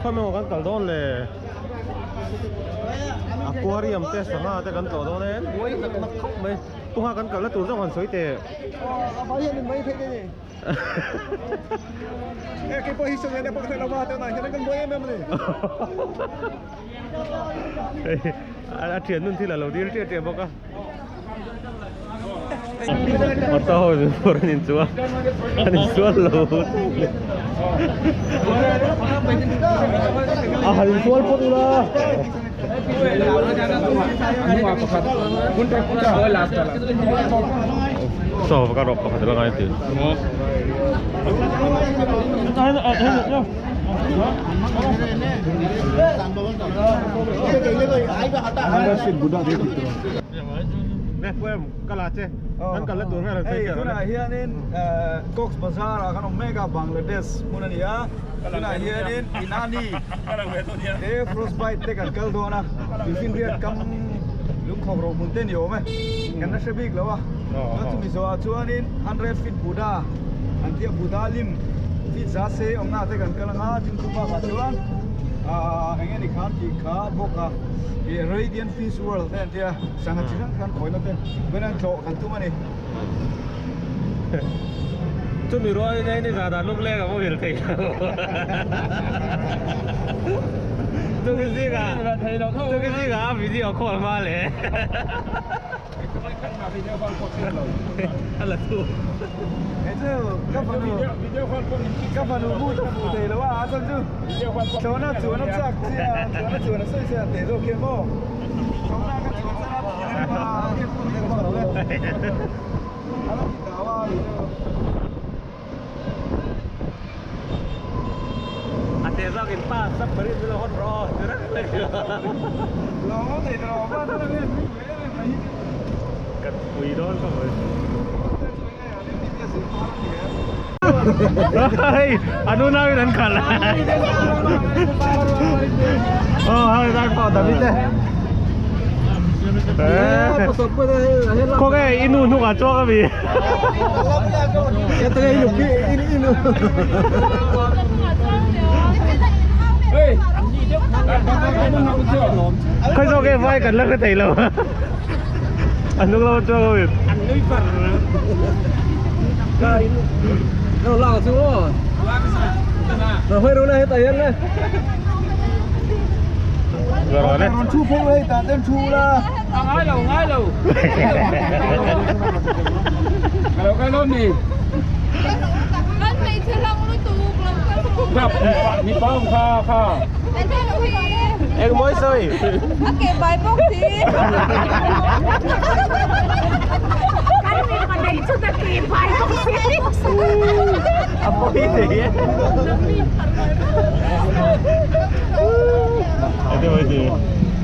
Khawi emaw kan kal dawn le Aquarium te sangha te kan tlawh dawn e buai nak nak khawp mai tunga kan kalna tur zawng han sawi teh. A thian nun thil a lo dil tiah tiah bawk a. Auto ho in phur an inchuang an insual lo a han insual phawt ula saw ka rawk pakhat la ngai ti Hei tunah hianin Cox Bazar ah kan awm mek a Bangladesh hmun a ni a tunah hianin Inani te Frostbite te kan kal dawn a tuifinriat kam lungkhawk ro hmun te ni awm e kan la hre bik lo a chuan chumi zawhah chuanin 100 feet Buddha an tia Buddha lim feet za se awmna te kan kal anga chung chu bakah chuan ahh eng nge ni khan tih kha bawk a ih Radiant Fish World te an tia sangha chi hrang hrang khawina te vawiin an tlawh kan tum a ni. Chumi rualin hei ni zan ah lungleng a muhil thei lo. Chumi zingah chumi zingah a video call hma leh. A la thu. Hei chu ka fanu ka fanu mu ta fuh thei lo a a chuan chu thlawhna chuan a chak chiah a thlawhna chuan a sawi sawi a teh zawk hian maw thlawhna ka chuan chuan a thin a ni a a phun leh vak lo e a lo ti tau a ni chu. A teh zawk in pa submarine chu lo hawn rawh aw ti reng mai. Lawng lo thei ta lo va chuan a nui ve em em mai hi chu. Kan pui dawn ka hmu. Hei an unau in an khalh aw hei zai pawh David e khawnge i nu hnungah chuang ami khawi zawk nge vai kan la hre thei lo a hnung lama chuang ami. Engmawi sawi. A pawi thei e.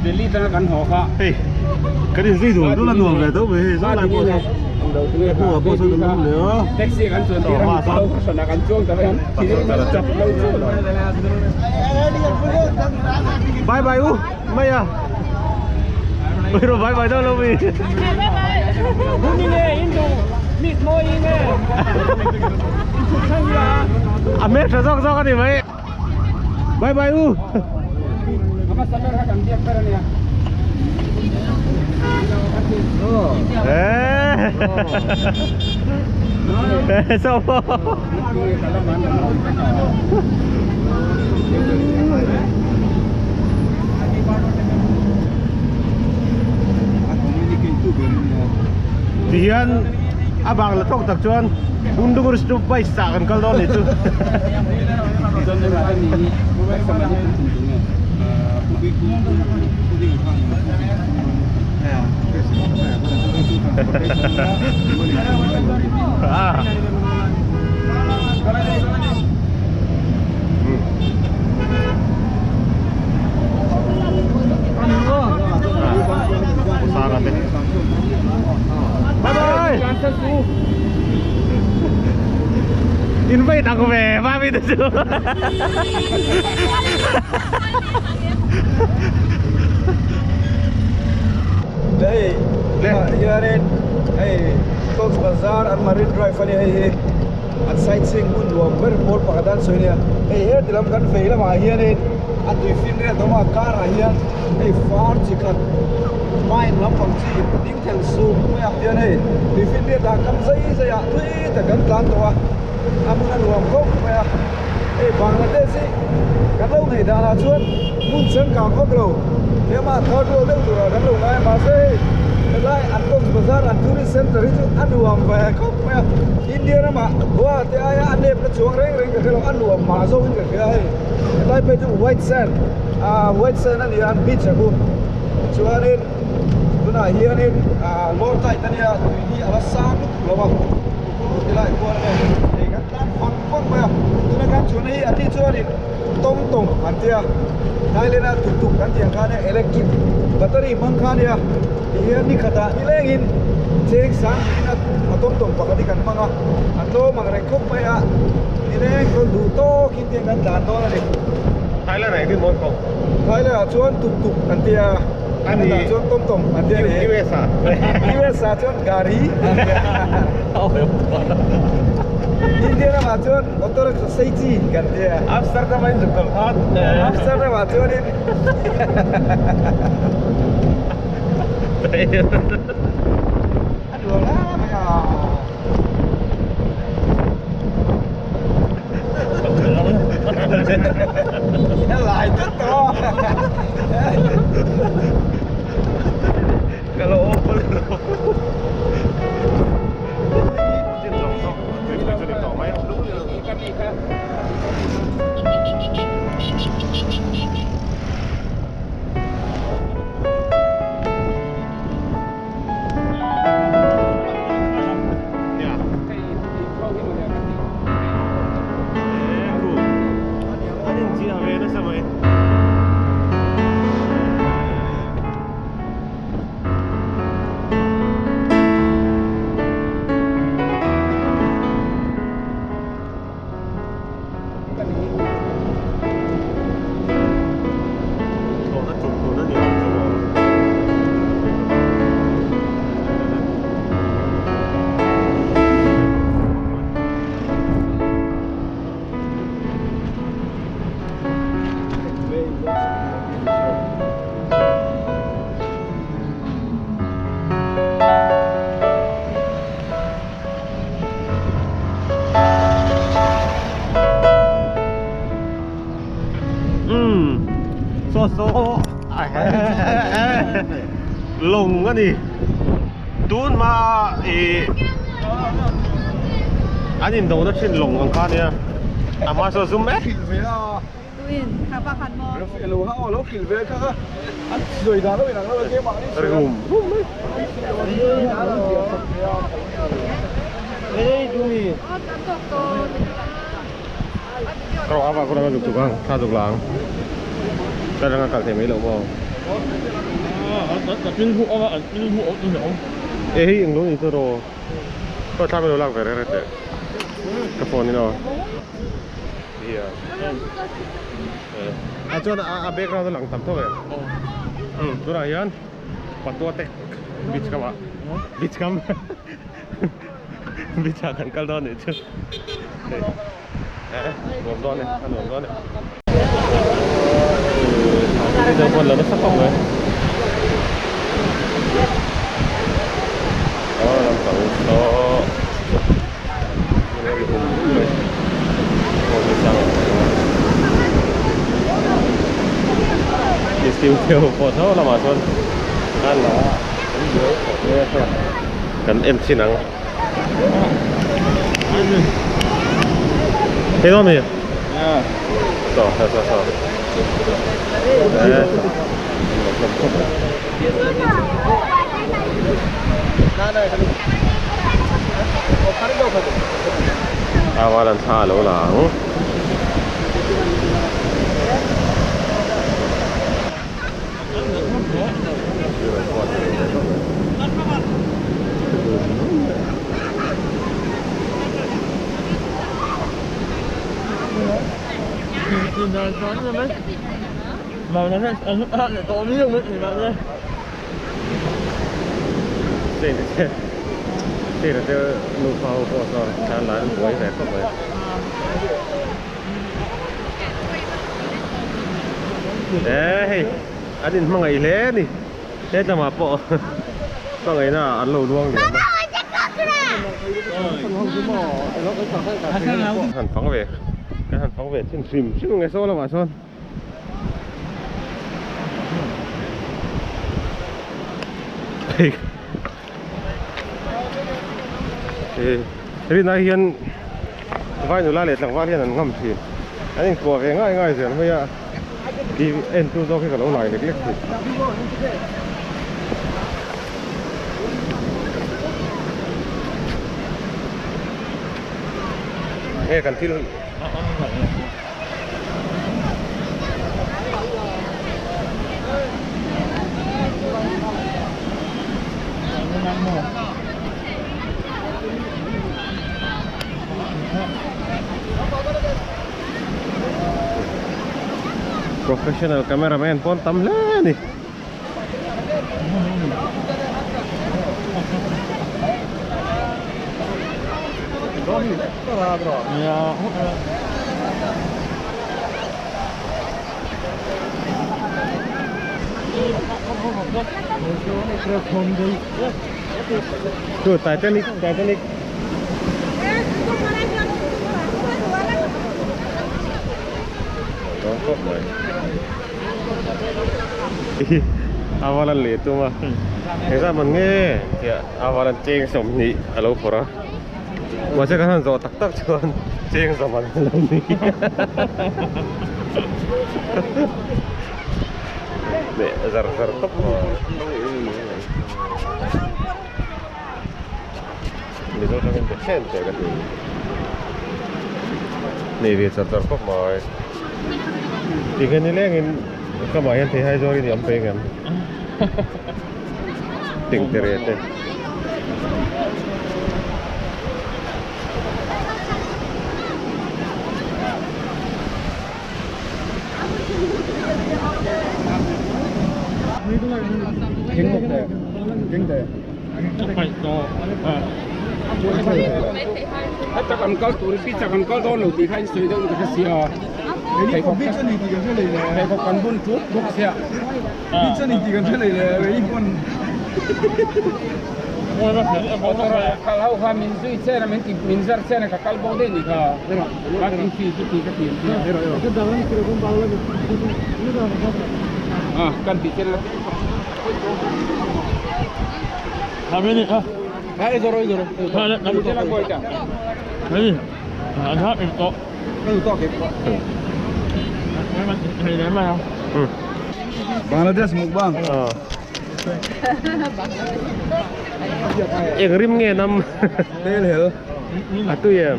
Delhi tanga kan haw kha. Hei kan inzui dun dun a nuam ve tho mai hei zau lai pawh saw hmuh pawh saw nuam leh a. Taxi kan chuan tir a pau hran ah kan chuang ta vek a chap lo chu. Bye bye u mai a. Ôi rồi bye bye đâu đâu vì. À mẹ sợ gió gió cái gì vậy? Bye bye u. Ê. Sao? Ti hian a bang la tawk tak chuan Bundugur chu bike chah kan kal dawn nih chu. Bye bye. In vei tak ve mami te chu. Đây, hianin hei Cox Bazar an Marine Drive a ni hei hi an sightseeing hmun nuam ber pawl pakhat a an sawi a nia hei heti lam kan vei lamah hianin. A tui finriat awm a car ah hian hei far chi khat pine lampang chi a ding thel suk mai a hian hei tui finriat ah kam zai zai ah tui tak kan tlan tawh a a hmun a nuam khawp mai a hei Bangladesh hi kan lo ngaih dan ah chuan hmun changkang vak lo tlema third world deuh tur ah kan lo ngai a mahse hei helai an Cox Bazar an tourist center hi chu a nuam ve khawp mai a India ramah Goa te aia a nep na chuang reng reng ka hre lo a nuam mah zawk in ka hria hei. Helai phei chu white sand ah white sand a ni a beach a khu chuanin tunah hianin ah low tide a nia tui hi a la sang lutuk lo a tilai khuan a ni hei kan tlan vang vang mai a tuna kan chhun hi a ni chuanin tawng tawng an tia Thailand a tuk tuk kan tih ang khan electric battery hmang kha a nia tihian ni khatah nilengin cheng sang in a tawng tawng pakhat hi kan hmang a a tlawm ang reng khawp mai a nileng chuan duh tawk in Tiang kan tlan dawn a ni. Thailand ah engtin mawi ko? Thailand ah chuan tuk tuk an tia. A ni. Hetah chuan tom tom an tia ni. US ah. US ah chuan gari an tia. India ramah chuan auto rickshaw sei chi kan tia. Amsterdam ah in zuk kal khan. Amsterdam ah chuanin. A nuam hle mai a. Lại tức to. Ka lo awm lo. Chin zawng zawng tui pui chu ni tawh mai. Thlawhna tum tun a ni ang chu maw? Umm saw saw lawng a ni tun hma ih an indona thin lawng ang kha ania a hma saw zum mek. Rum rum mai. Ka rawh avang kawng a zuk ang thla zuk la ang ka rang a kal thei mai lo maw e hei englo ni chu rawh ka thla mai lo lak ve reng reng teh ka phone in aw a chuan a background a lang tam tawk em tunah hian patua tek beach kam ah beach kam beach ah kan kal dawn nih chu hei eh nuam dawn e a nuam dawn e video pawh la nasa khawp mai aw lampang saw Studio pawh saw lamah chuan a la kan en chin ang Thấy không nhỉ? Rồi, rồi, rồi, rồi. Đấy. Awalan tha lo lang. Nufa ho pawh sawn thlan lai an buai ve khawp mai. E hei an in hmangaih hle a ni he tlamah pawh hmangaihna ah an lo luang liam a. Han fang ve kan han fang ve chin hrim hrim nge saw lamah sawn. Hei rinai hian vai nula leh tlangval hian an ngam thin an inkuah ve ngai ngai zel mai a tih en tu zawk hi ka lo lai lek lek thin. Nge kan thil Professional cameraman pawn tam hle a ni. Tu Titanic Titanic Dawn khawp mai. Aval an leh tum a engzah man nge tia aval an cheng 20 a lo phawrh a mahse kan han zawh tak tak chuan cheng zawm an lo ni leh zar zar tawp Mizo tangin be chen che ka ti nei ve char char khawp mai tikhian nilengin kamah hian theihai zawrin i awm peng em tengtere te. Heta kan kal tur hi pizza kan kal dawn lo tih kha in sawi deuh in ka hre sia pheikhawk pheikhawk kan bun ṭut bawk sia pizza ni tih kan hre lei le rei pawn kal ho kha min zui chen a min ti min zar chen a ka kal bo daih ni kha parking fee chu ti ka ti ang sia kan tih chen la Bangladesh mukbang Eng rim nge nam tel hel a tui em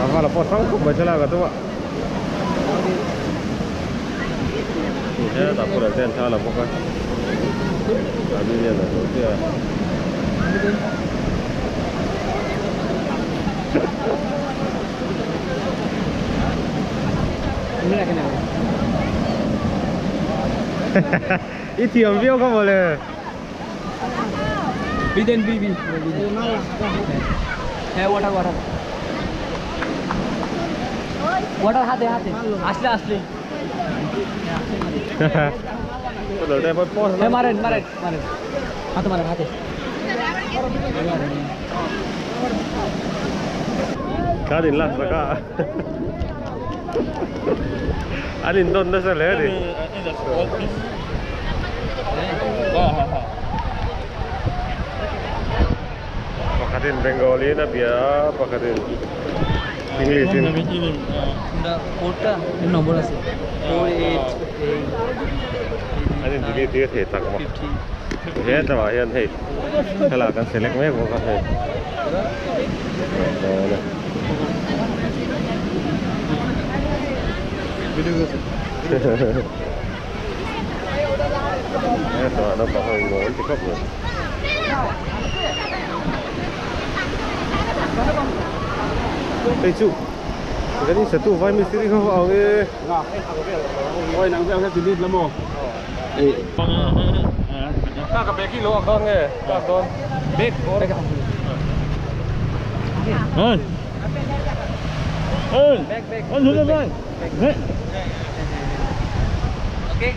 a vala pawh hrang khawp mai thlalak a tum a hetah pawh ten thla la bawk a a ni hian a zo chiah a. I thiam viau kha mawle. Biden B B. হ্যাঁ water water water হাতে হাতে আসলে আসলে হ্যাঁ মারেন মারেন মারেন হাতে মারেন হাতে Ka din la saka. An in dawn nasa hle a ni. Pakhatin Bengali in a bia a pakhatin English in. কোডটা নম্বর আছে 48 An in delete tir thei tak maw. He tlangah hian hei thlalak an select mek bawk a hei. He tlangah naupang ho in ngawl ti khawp mai. Hei chu kan in satu vai mistiri kha ho ang e. Ka bag hi lo ang dawn nge ka dawn bag. Back back back okay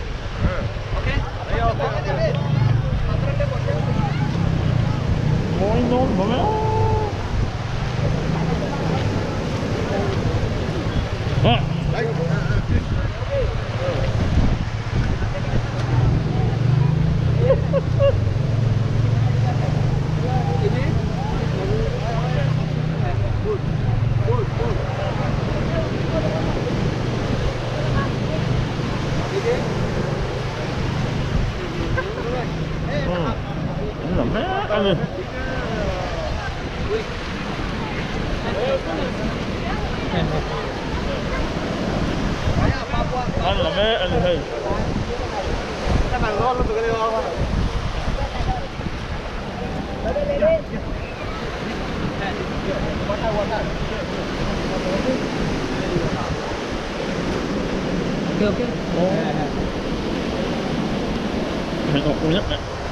okay okay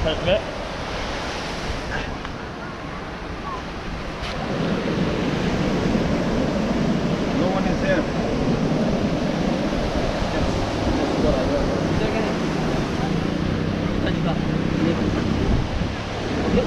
okay No one is here. Okay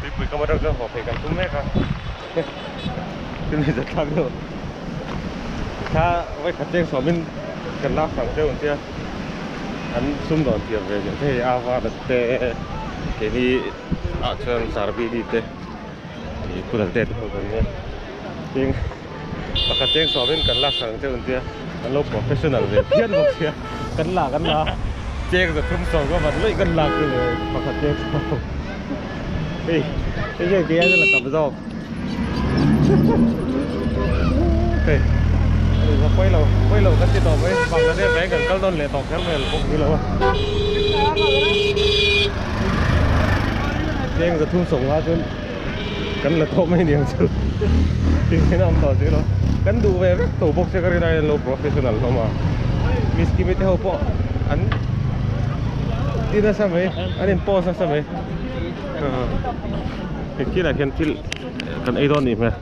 Tuipui kam atang chuan haw phei kan tum mek a chumi zat thlak deuh thla vawikhat cheng sawmin kan lak sang deuh ang tia an sum dawn thiam ve zel hei a var te keini ah chuan sarbini te ih phul te te ho kan nia cheng pakhat cheng sawmin kan lak sang deuh ang tia an lo professional ve phian bawk sia kan lak an la cheng za thum sawm ka van lawih kan lak chu le pakhat cheng sawm hei hei hian kei aiin a la tam zawk hei pawi lo pawi lo kan ti tawh mai Bangladesh ah hian kan kal dawn leh tawh kher mai bawk ni lo a cheng za thum sawm nga chuan kan la tawh mai niang chu tin a awm tawh zir a kan duh ve vek tawh bawk se ka rin aiin lo professional hlawm a miskimi te ho pawh an ti nasa mai an in post nasa mai hei khi lah khian thil kan ei dawn nih hmel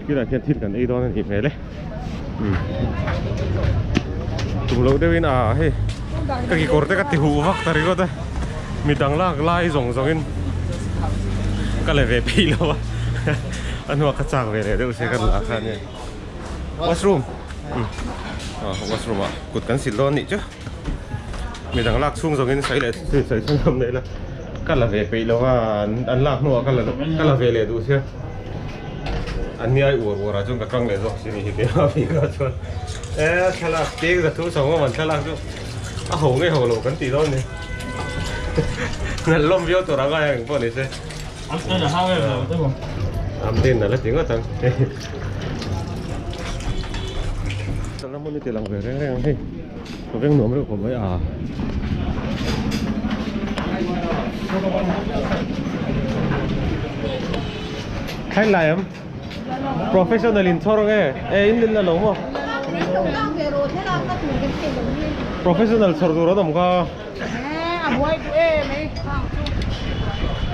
khi lah khian thil kan ei dawn a nih hmel e tum loh deuhin a hei ka kekawr te ka ti huh vak ta ringawt a midang lak lai zawng zawngin ka la ve peih lo a a hnuah ka chak ve leh deuh se ka la kha ania washroom washroom ah kut kan sil dawn anih chu midang lak chhung zawngin sawi leh sawi chhung nei la ka la ve peih lo a an lak hnuah ka la ve leh duh sia. An ni ai uar uar ah chuan ka tang leh zawk si ni hi keimah bik ah chuan e thlalak cheng za thu sawm awm an thlalak chu a ho nge ho lo kan tih dawn ni nalh lawm viau tur ang ai ang pawh ni se am tin nalh a ti ngawt ang chawlhna hmun hi ti lang ve reng reng ang hei ka veng nuam reuh khawp mai a. Thlai lai am professional in chhawr nge e in lil la lo maw professional chhawr tur an awm kha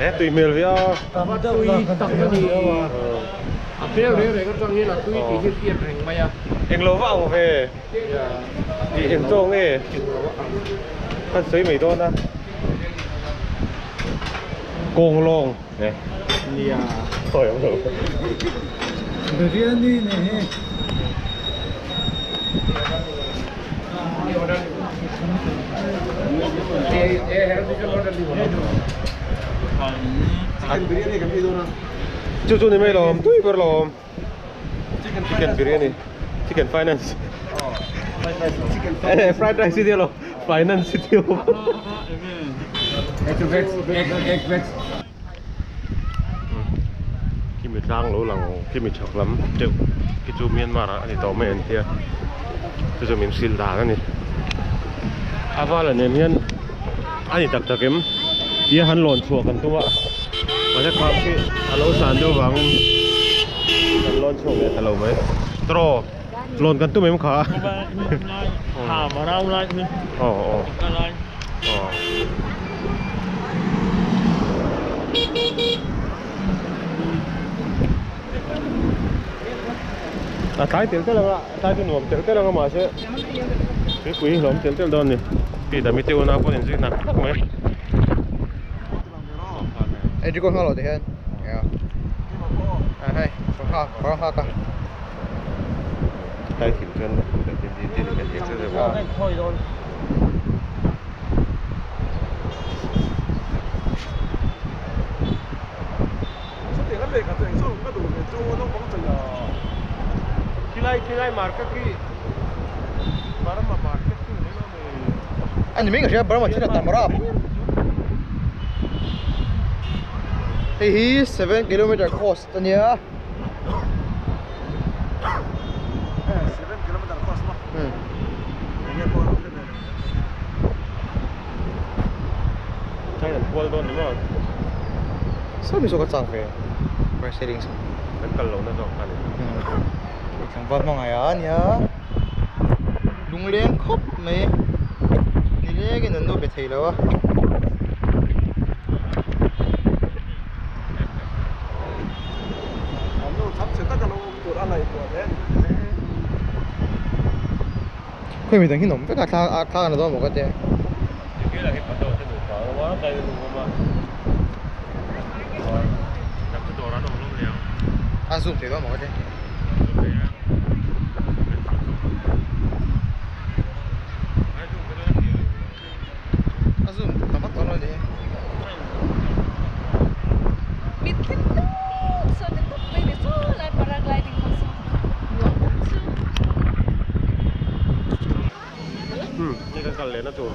e tui hmel ve a tui tak a ni a hmel reng reng atang hian a tui tih hi hriat reng mai a englo va ang ve tih eng chaw nge kan sawi mai dawn a kawnglawng e nia sawi ang lo biryani ni hi chicken biryani kan ei dawn a chu chu ni mai lawm tui ber lawm chicken biryani chicken finance eh fried rice hi lo finance hi lo egg veg egg egg veg kimi tlang lo lang kimi chhak lam teuh khi chu Myanmar ah a ni tawh mai an tia chu chu min hrilh dan a ni a vala nen hian a ni tak tak em tia han lawn chhuah kan tum a mahse kham khi a lo san deuh vangin kan lawn chhuak leh ta lo mai tawh lawn kan tum em kha aw aw aw. A tlai tel tel ang a, a tlai chu nuam tel tel ang a mahse tuipui hi hlawm tel tel dawn a ni. Hei dami te unau pawh an inzui hnak hnak mai. Hei record nghal lo ti hian hei ka nghak a. Tlai thim chuan Khilai khilai market khi Burma market khi ni mai Ani mai ka hria Burma thil a tam rap Hei hi 7 kilometer cost ania 7 kilometer cost ma China an kual dawn ni maw? Saw mi zawk a chak ve parasailing chu. Kan kal lohna zawk kha ni. Tlangval hmangaih a nia lungleng khawp mai nilengin an nu be thei lo a. An nu chhang chhe tak a lo awm tur a ngaihtuah hle a ni. Khawi mi dang hi an awm vek a thla a thla an la dawn maw ka tia. Tikir ah hi pato te nupa an awm a tlai nu awm a dang chu dawr an awm hlawm leh ang. A zoom thei dawn maw ka tia. Zoom thei a ai zoom ka dawn a tia. A zoom tam vak dawn lo ni. Mit thim tuk saw ti tuk mai ni saw lai paragliding pawh saw nuam tak chu. Hmm, hei kan kal lehna tur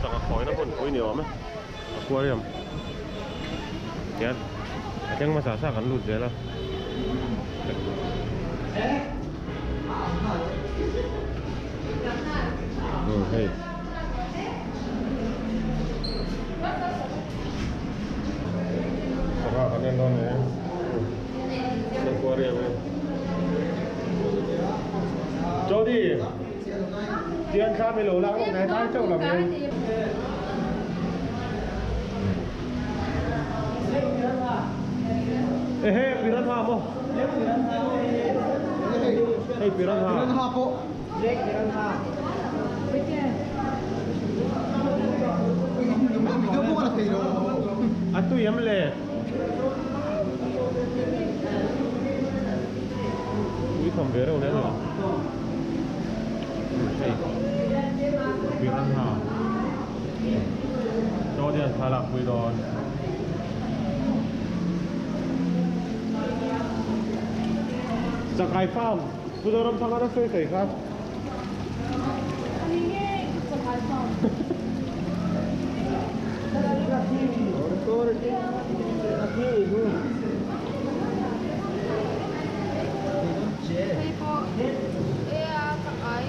sangha khawina hmun pui ni awm e, aquarium tian a thleng hmasa sa kan lut zel a. Hmm, hei. Sangha kan en dawn e. Aquarium e. Jody, tian thla mi lo lak lawk nei tlai chauh lam e. Ehe, piranha maw? Hei piranha. Piranha pawh. A tui em le? Ui tham ve reuh hle a ni. Hei piranha. Chaw hian thla lak pui dawn. Chakai farm Pu Zoramthanga na sawi sawi kha. Ani nge i chakai farm. Hei pawh e a chakai.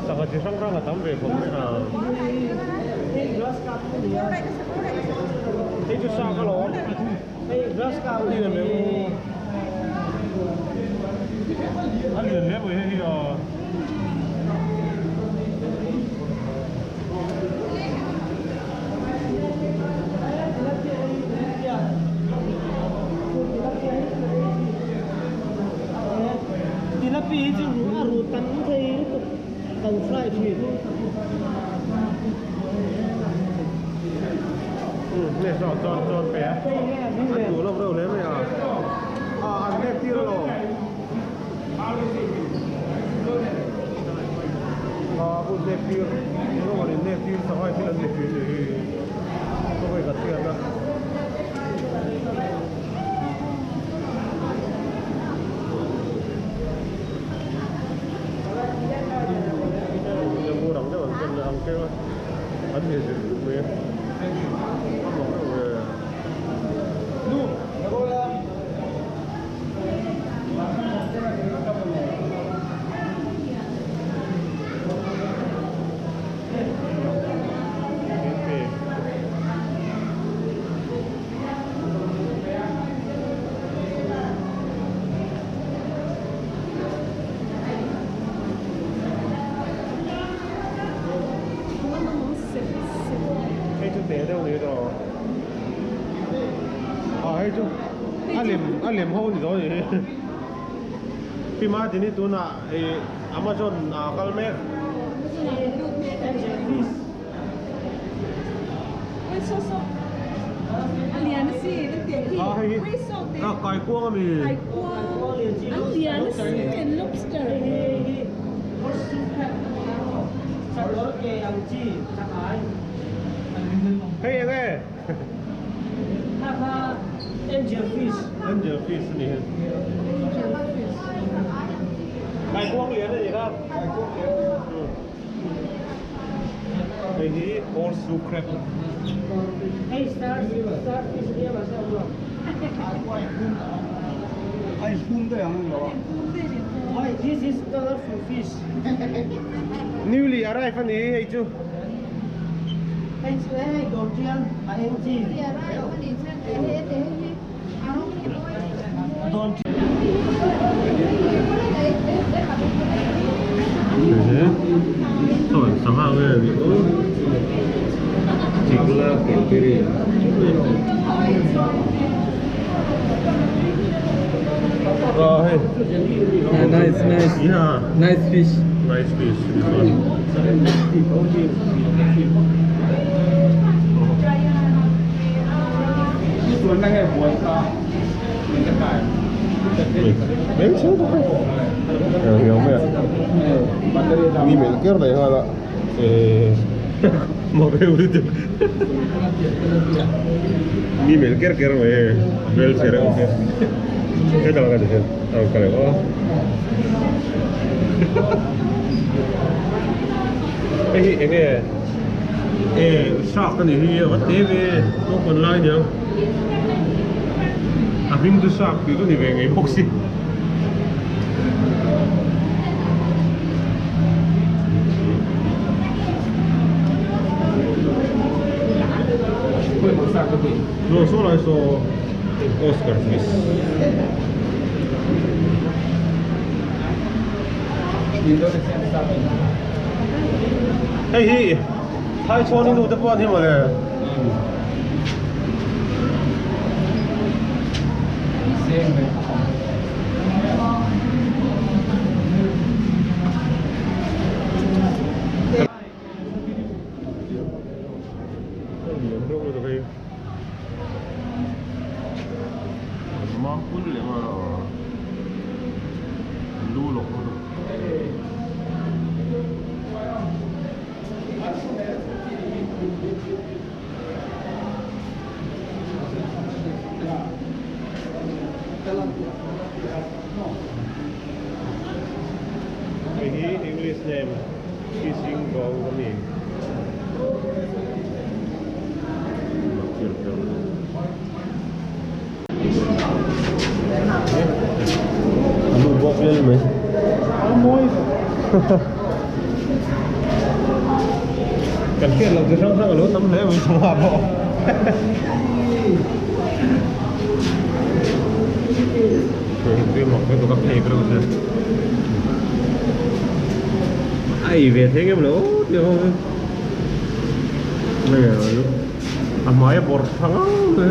Sangha chi hrang hrang a tam ve khawp mai a. Hei chu sak alawm. A lian leh u. A lian hle mai hei hi a. Tilapia hi chu a ru tam thei lutuk kan fry thin. Nge saw chuan chuan pe a an duh lawk reuh hle mai a a an nek tir alawm a hun nek tir rawng an in nek tir sangai thil an ni thin ni hi khawngaih ka chhiat a. Jammu rang deuh an ken ang keng a an hmel zir zir mai a a mak reuh ve. Hei chu teh deuh ni tawh a hei chu a lem a lem ho ni dawn ni hi Pi Martin-i tunah ih Amazon ah a kal mek. A hei hi a kaikuang a mi. Hei eng e? Angel fish a ni hi. Kaikuang lian a ni kha. Hei hi horseshoe crab. Newly arrive a ni hei chu. Sawi sangha nge ni u chikla kelpiri ah hei Nice, nice. Yeah. Nice fish. Nice fish this one. Mi mel ker ker mai hei hmelchhe reuh hian heta lang a ti hian a rawn kal leh aw hei hi eng nge e shark a nih hi a va te ve naupang lai aniang a hming chu shark tih chu ni ve ngei bawk si. No, saw lai saw Oscar fish. Hei hi Thai chhuan i nu te pawh an hi mawle. English name kissing gourami. Alu bawk lel mai. Kan hriat loh chi hrang hrang a lo tam hle mai chungah pawh. Ai về thế em lỗ tiêu không này à máy bọt thắng này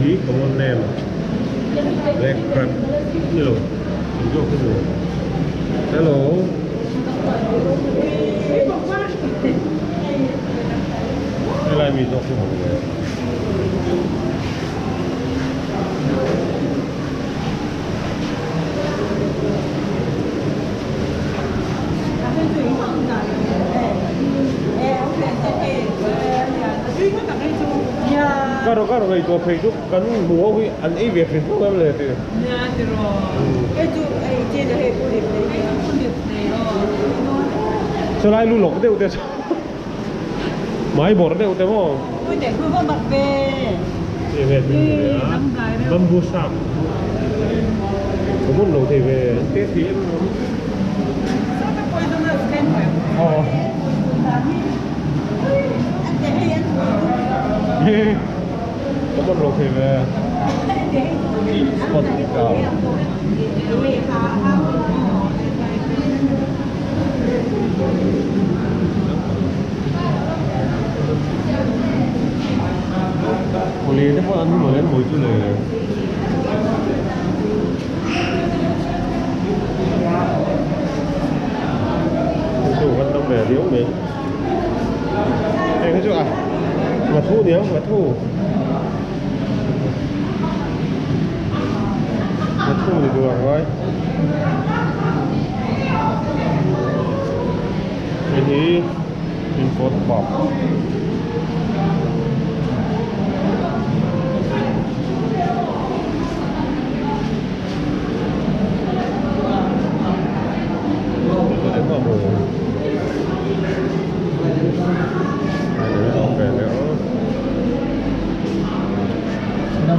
hí có con nem black crab hello hello đây là mì tôm không người Caro caro ngày tôi thấy chút cắn búa huy ăn ít việc thì không em lệ thì cho lại lu lộc đều đều máy bỏ đều đều mà về bamboo sap có một lẩu thì về tết thì em ờ có một lẩu thì về spot cao Boleh dia pun anu boleh mau tu le. Chú vẫn đông về điếu mình. Đây cái chỗ à? Mà thu điếu, mà thu. Mà thu thì được rồi. Cái gì? Import bọc.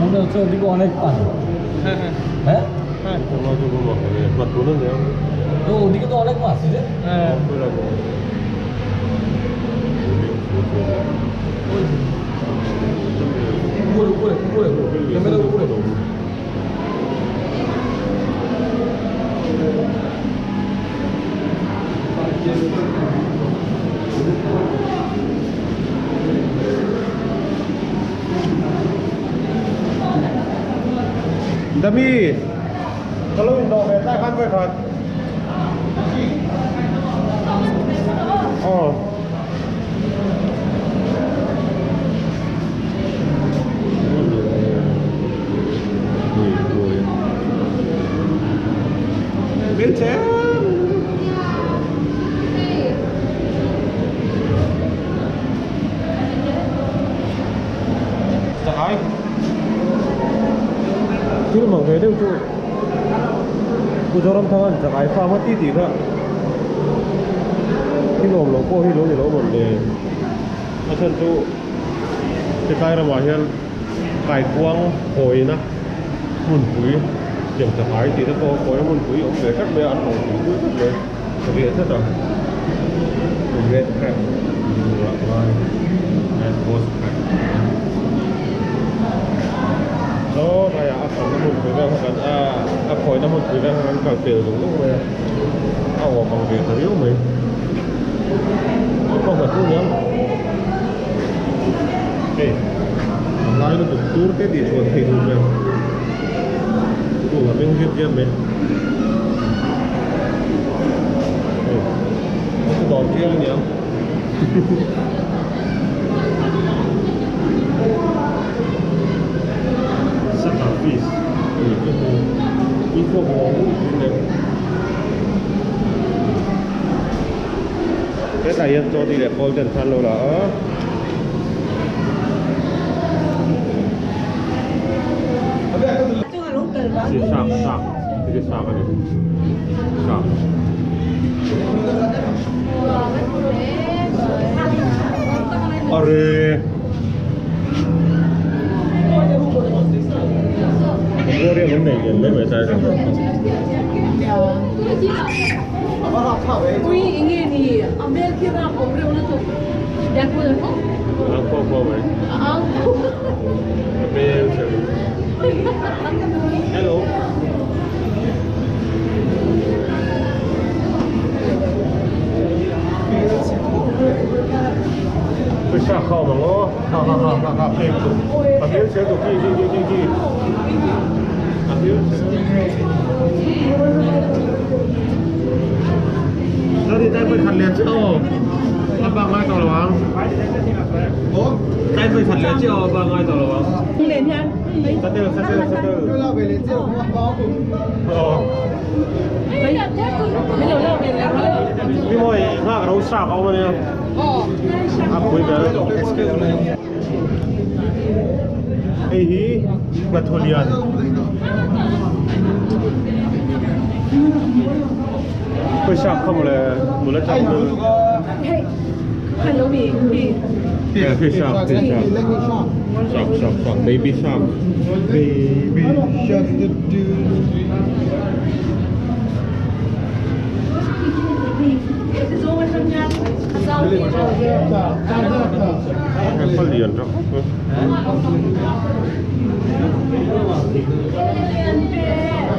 মনে হচ্ছে ওদিকে অনেক পানি। হ্যাঁ তো ওদিকে তো অনেক মাছ আছে। হ্যাঁ উপরে উপরে উপরে ক্যামেরা উপরে। Dami, kalau Indo về ta khăn với thật. Ờ. Biết thế. Ai? Chứ mà về đâu chú cô cho thằng ăn chẳng ai pha mất tí tí cả khi lồm lỗ cô khi lỗ thì lỗ một đề mà chân chú cái tay là mà hiện cài quăng hồi nè mun quý điểm chẳng ai thì nó có có mun quý ông về cắt về ăn một quý quý cắt về về rất là red crab red ghost crab đó đây à phòng nó một cái ra hoặc là à khỏi nó một cái ra hoặc là tiền đúng lúc này à bằng việc thấy yếu mình không phải thu nhá đây lại nó cũng tour cái gì chuột thì luôn rồi đủ là mình biết chưa mình cái đòn kia nhỉ fish. Cái này cho đi để coi chân thân rồi là. Chi shark shark hei chu shark a ni shark. Arre. Aquarium an nei lian hle mai tlai chu. Ui enge ni a hmel khi rap awm reuh lutuk. Ang khaw khaw mai. Ang. A hmel che. Hello. Cái sao không mà ngó ha ha ha ha ha a hmel che tu khi khi khi khi a hmel che Nó đi tay với thật liền chứ ô Nó bằng ngay tàu lò Tay với thật liền chứ ô bằng ngay tàu lò Lên nha. Sát tiêu, sát tiêu, sát tiêu Ờ Cái mồi ngạc rau sạc ông mà nè À cuối bé Ê hí Ngặt thua liền Tôi sạc không là một lần chậm nữa Hello me. Yeah, fish shark, fish shark. Shark, shark, shark, baby shark. Baby shark do do. Em có liền rồi.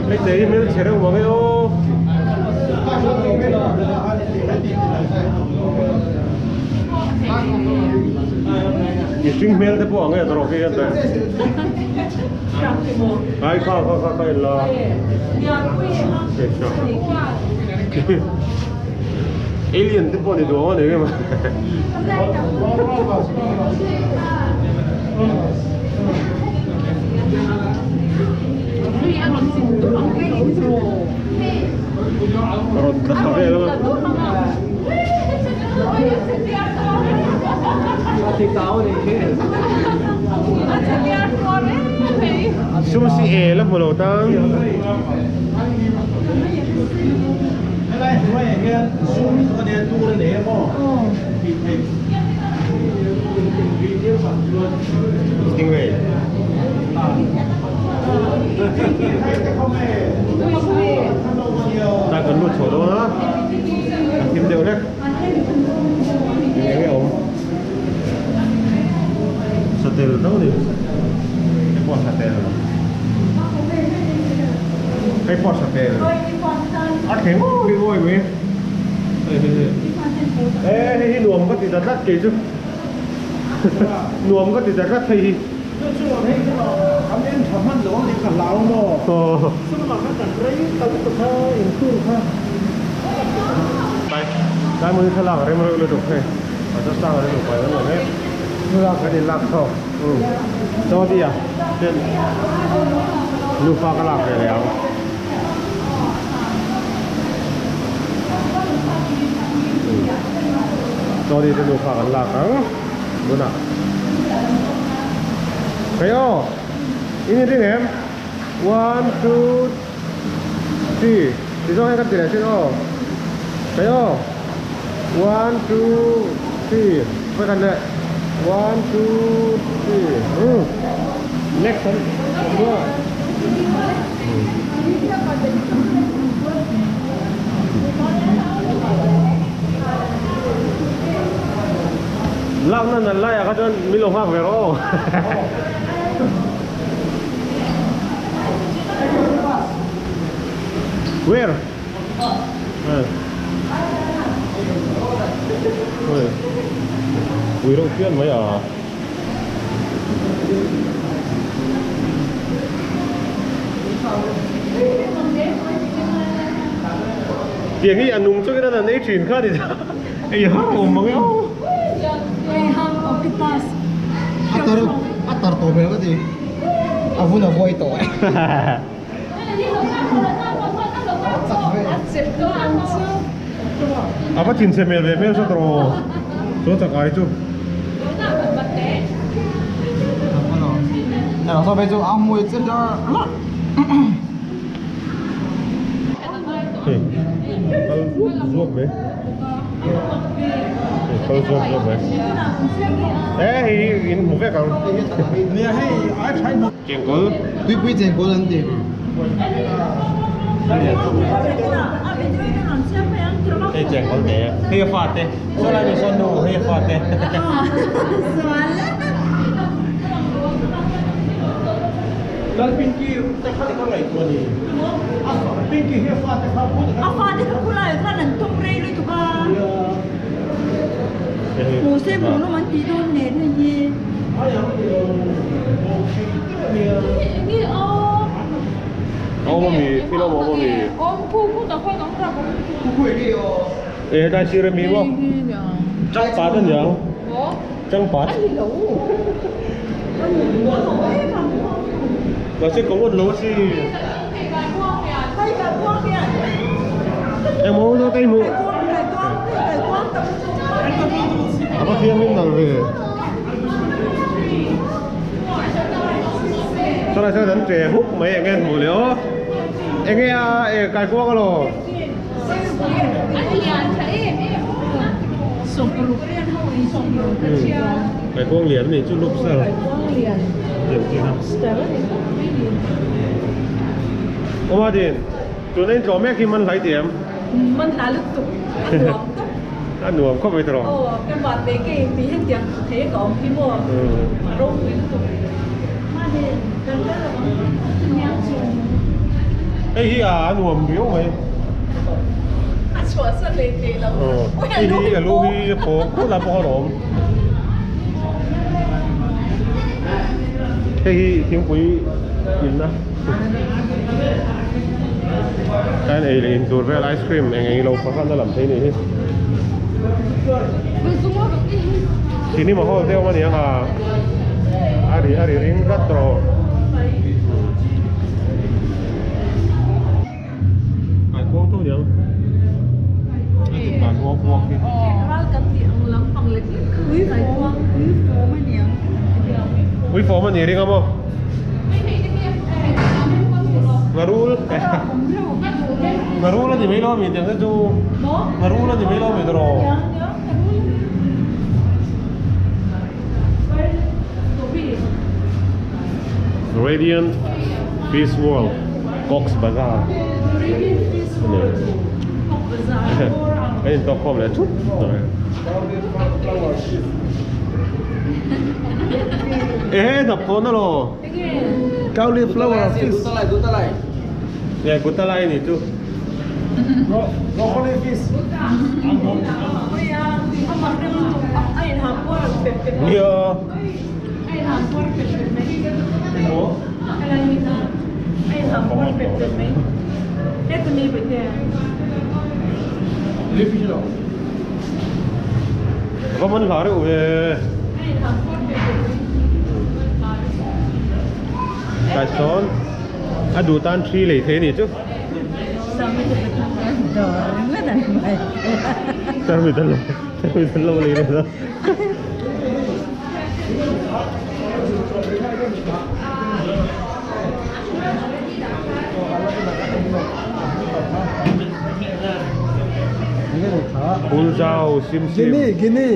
Cái gì mới chế đâu mà cái ô. Cái trứng mèo thì bỏ ngay rồi cái này. Ai kha kha kha kha là. Fish shark. Alien thì bỏ đi đồ này mà. Rồi tất cả về luôn. Sum si e la mulo tang. Stingray. Ta cần một chỗ đâu đó. Thêm đều đấy. Nghe cái ống. Satel đâu đi. Cái bọt satel. Cái bọt satel. À thế mà cái ngồi mấy. Ê, hi nuông có thì rất kỳ chứ. Nuông có thì rất thì. Đây mới thà lạc ở đây mà được thế. Ở trong sang ở đây được quay vẫn là hết. Cái đi lạc thôi. Ừ. Cho đi à? Trên. Lưu pha cái lạc này léo. Cho đi cái lưu pha cái lạc á. Đúng à? Thấy không? Ini đi em. 1 2 3. Thì do hai cái tỷ lệ trên ô. Thấy không? 1 2 3. Quay gần đây. 1 2 3. Ừ. Next one. Đúng rồi. Lạc nó là lại à các chân mình lồng hoa về rồi. Where? Ui đâu chuyên mấy à? Tiếng ý ăn nung cho cái đó là nấy chuyện khác thì sao? Ê hả, ôm mà cái ô. Atar to mel cái gì? À vun là voi to. À bắt chín xe mèo về mèo sao rồi? Số chắc ai chú? Này nó sao bây giờ ăn mùi chết đó. Kal zuap zuap mai. Kal zuap zuap mai. E hei in hmu vek ang. Nia hei ai thai hmu. Chengkawl. Tuipui chengkawl an ti. Hei chengkawl te. Hei a fa te. Saw lai mi sawn nu hei a fa te. Lalpinki te kha ka ngaihtuah ni. Pinki hi a fate kha pu te kha. A fate kha khulai khan an tum rei lutuk a. Hmu se hmu lawm an tih dawn nen hei hi. Awm ami thil awm awm ami. Awm khu khu tak khawn awm rak awm. Khu khu enge aw. E hetlai sir ami maw. Changpat a niang. Changpat. Mahse ka ngun lo a si. Engmaw zawk ka inhmuh. A va thianghlim nal ve. Saw lai sawn an ṭe huk mai enge an hmuh leh aw. Enge a e kaikuang alaw. Kaikuang lian a nih chu lobster tiang chi kha. Aw Martin, tuna in tlawm mek hi man hlai tih em? Man hla lutuk, a nuam tawp. A nuam khawp mai tawh. Aw, ka van ve ke in tih hetiang thei ka awm hi maw, a ropui lutuk. Martin, kan kal lo ang, chuniang chu. Hei hi a nuam viau mai. A chhuahsan leh thei lo. Hei hi a lu hi a pawng khawp lai pawh a awm. Hei hi thingpui inna kan ei leh in tur vel ice cream eng eng ilo pakhat a lam thei nih hi. Cinema hall te awm a ni ang a a ri a ri ring tlat tawh. Kaikuang tho niang a dik dan uak uak hi. Uifawm a ni ring a maw? Ngarul Ngarul a ni mai lo ami tiang te chu Ngarul a ni mai lo ami tawh. Radiant Fish World Cox Bazar Kan in tawk khawm leh thut mai. Ehe hnap thawn alaw. Cauliflower fish. Nge kutalai ni chu. Broccoli fish. Nia. Va man hla reuh ve. Kai sawn a duh tan thi lei thei a nih chu. Tarmit an lo tarmit an lo lei leh ta. Pulzau sim sim. Gini gini.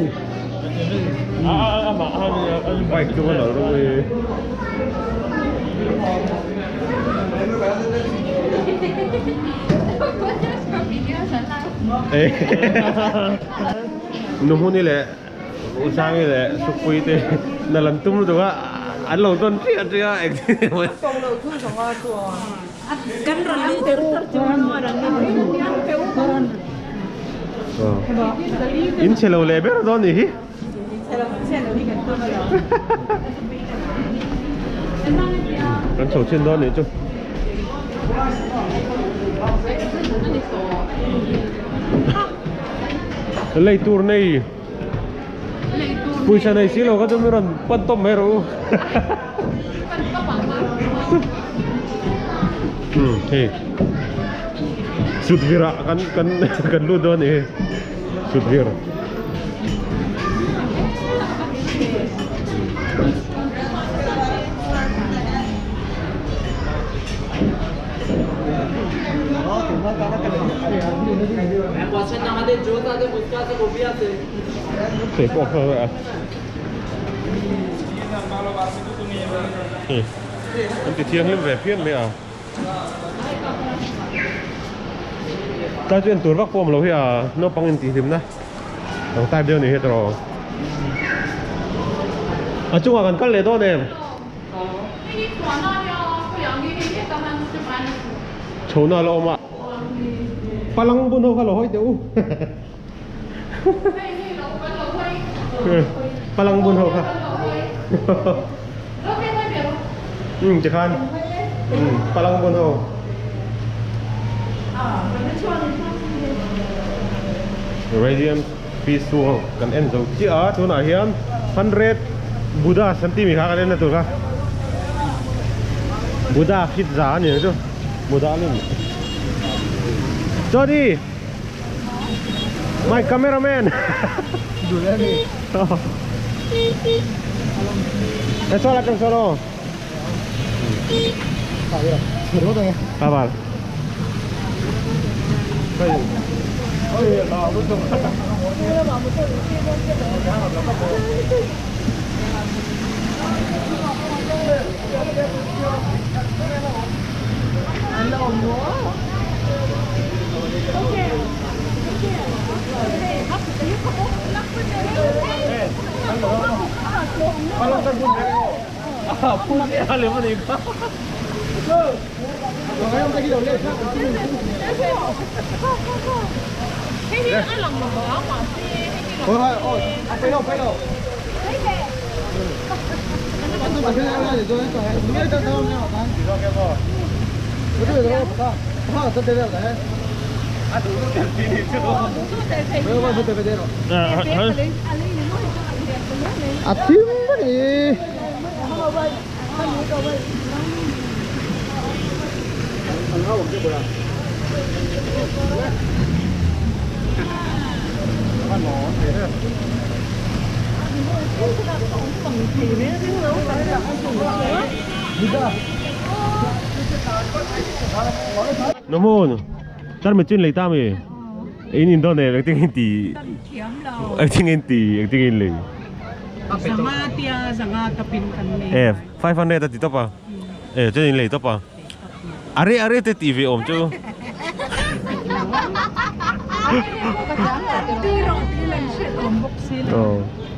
Bike chu ka nalh reuh e. Nuhmuni leh Usangi leh Sukpui te na lam tum lutuk a an lo tawn triah triah a engtin nge maw In chhe lo leh ber dawn nih hi. Kan chho chin dawn nih chu. Lei tur nei. Pawisa nei si lo kha chu mi rawn pan tawp mai rawh u. Hei Sutvir ah kan kan kan lut dawn a ni hei Sutvir. Hei pawh kha a hei an ti thianghlim ve phian mai a tlai chu en tur vak pawh awm lo hi a naupang intihhlimna ang type deuh a ni hi tawh a chungah kan kal leh dawn em? Chhona la awm a. Palang bun ho kha lo hawi teh u. Palang bun ho kha. Um tikhan. Um palang bun ho. Radiant Peaceful kan en zo chiah a tunah hian 100 Buddha an timi kha kan en na tur kha Buddha hrit za a ni ang chu Buddha lim Jody My cameraman Em cho là em cho đâu Ba A thim vek a ni. Nó môn Tar mi chun lei ta mi In in dawn em engtin in ti Engtin in ti engtin in lei Zanga tia zanga tapin kan nei. Eh 500 a ti tawp a Eh chuan in lei tawp a Are are te tih ve awm chu.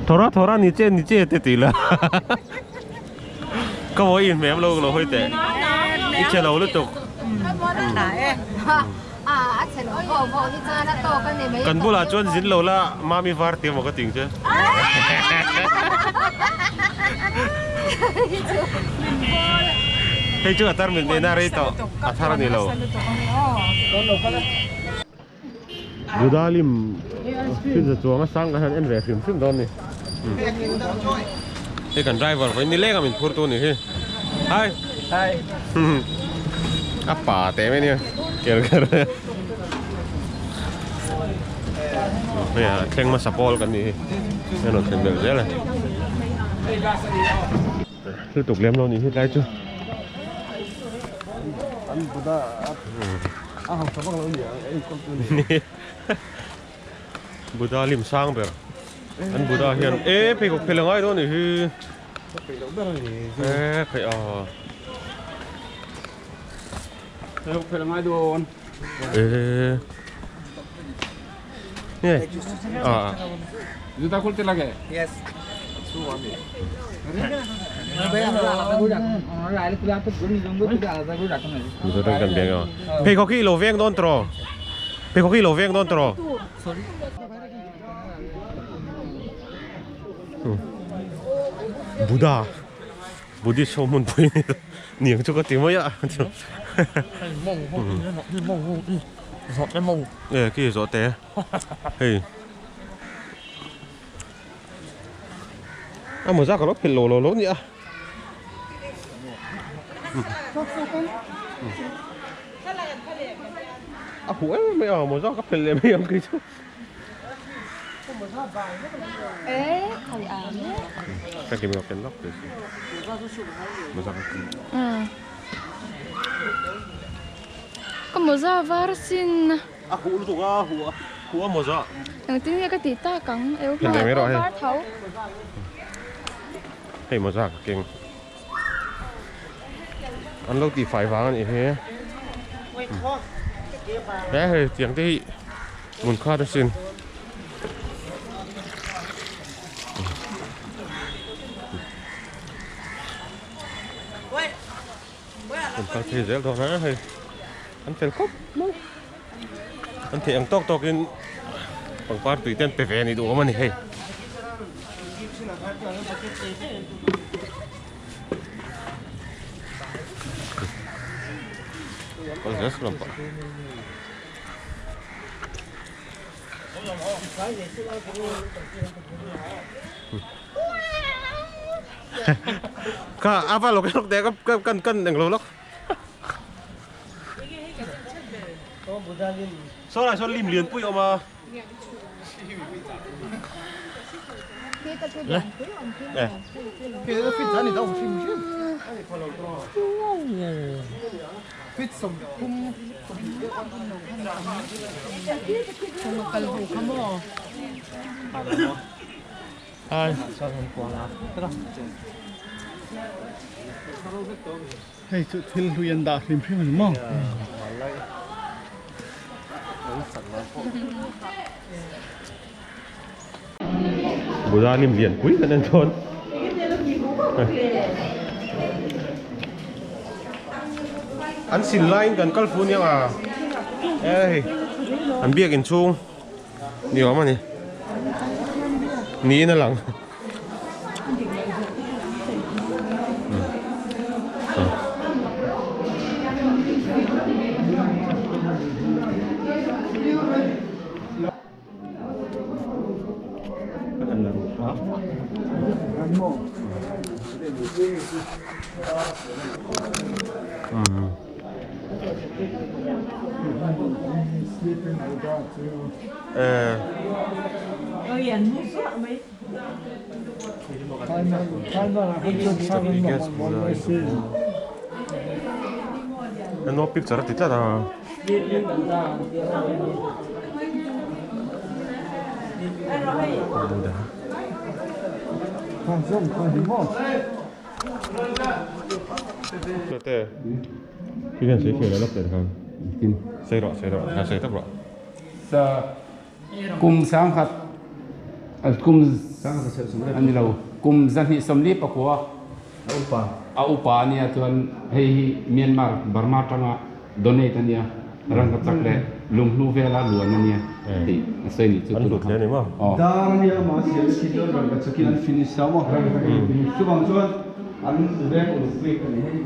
Thora thora niche niche te tih la. Ka vawi in hmem lo lo hawi teh. I che lo lutuk. Kan bulah chuan zin lo la mami var tia maw ka ting che. Hei chu a tar min neihna rei tawh a thar a ni lo. Buddha lim pizza chuang a sang ka hian en ve hrim hrim dawn a ni. Hei kan driver vawiin ni leng a min phur tu a ni hi. Hi. Hi. A pa teh mai nia ker ker. Hei a thleng hmasa pawl kan nih hi. Hei rawn thlen belh zel e. Lutuk lem lo nih hi tlai chu. An Buddha a hausa vak lo a ni ang enkawl tu ni. Buddha lim sang ber. An Buddha hian e pheikhawk phel a ngai dawn a nih hi. E phei a. Pheikhawk phel a ngai dawn. E. Nge. A. Juta khul te lage. Yes. Pheikhawk hi i lo veng dawn tawh. Pheikhawk hi i lo veng dawn tawh. Buddha Buddhist ho hmunpui niang chu ka ti mai a e khi zawh te hei a mawza ka lo phelh lo lo lo nia a huh em em a mawza ka phelh leh mai ang kei chu. Ka mawza var sin. A huh lutuk a, a huh a, huh a mawza. Engtin nge ka tih tak ang? Eu hmangah pawh var tho. Hei mawza ka keng. An lo tih fai vang a nih hi. He hei tiang te hi hmun khat asin. An kal phei zel dawn a hei an fel khawp mai an theih ang tawk tawk in pangpar tui te an pe ve a ni duh awm a ni hei. Kal zel saw lampang. Kha a va lawk lawk teh ka kan kan englo lawk. Saw lai sawn lim lian pui a awm a. Hei chu thil hlui an dah hrim hrim a ni maw? Buddha lim lian pui kan en dawn. An sin laiin kan kal fu aniang a hei an biakin chhung ni awm a ni niin a lang. No picture a ti tlat a. Kum sangkhat kum a ni lo kum 249 a upa a nia chuan hei hi Myanmar Burma atanga donate a nia rangka chak leh lunghlu vela luan a nia tih a sawi nih chu tunah khan aw. Dar a nia mahse an khi chuan rangka chakin an finish a maw chuvang chuan an veng uluk bik a ni hei.